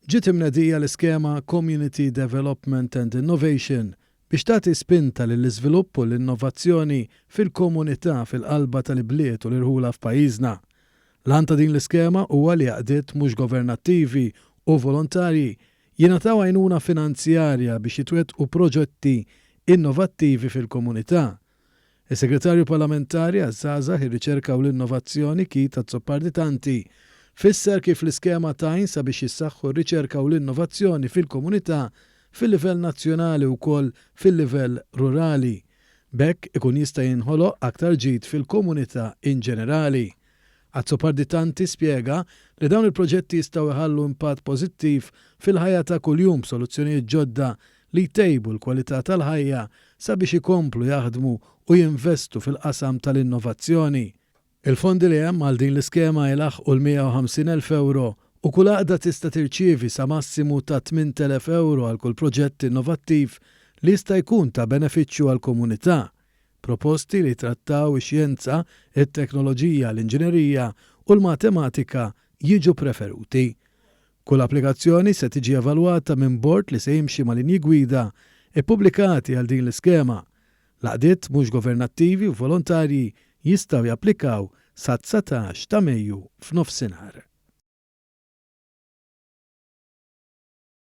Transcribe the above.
Ġiet imnedija l-iskema Community Development and Innovation biex tagħti spinta lill-iżvilupp u l-innovazzjoni fil-komunità fil-qalba tal-ibliet u l-irħula f'pajjiżna. L-għan ta' din l-iskema huwa li għaqdiet mhux governattivi u volontarji jingħataw għajnuna finanzjarja biex jitwettqu proġetti innovattivi fil-komunità. Is-Segretarju Parlamentari għaż-Żgħażagħ, ir-Riċerka u l-Innovazzjoni, Keith Azzopardi Tanti, fisser kif l-iskema tgħin sabiex jissaħħu r-riċerka u l-innovazzjoni fil-komunità fil-livell nazzjonali u wkoll fil-livell rurali. B'hekk ikun jista' jinħoloq aktar ġid fil-komunità inġenerali. Azzopardi Tanti spjega li dawn il-proġetti jistgħu jħallu impatt pożittiv fil-ħajja ta' kuljum b'soluzzjonijiet ġodda li jtejbu l-kwalità tal-ħajja sabiex ikomplu jaħdmu u jinvestu fil-qasam tal-innovazzjoni. Il-fondi li hemm għal din l-iskema jlaħħqu l-150,000 ewro u kull għaqda tista' tirċievi sa massimu ta' 8,000 ewro għal kull proġett innovattiv li jista' jkun ta' benefiċċju għall-komunità. Proposti li jittrattaw ix-xjenza, it-teknoloġija, l-inġinerija u l-matematika jiġu preferuti. Kull applikazzjoni se tiġi evalwata minn bord li se jimxi ma' linji gwida ppubblikati għal din l-iskema. L-għaqdiet mhux governattivi u volontarji jistgħu japplikaw sad-19 ta' Mejju f'nofsinhar.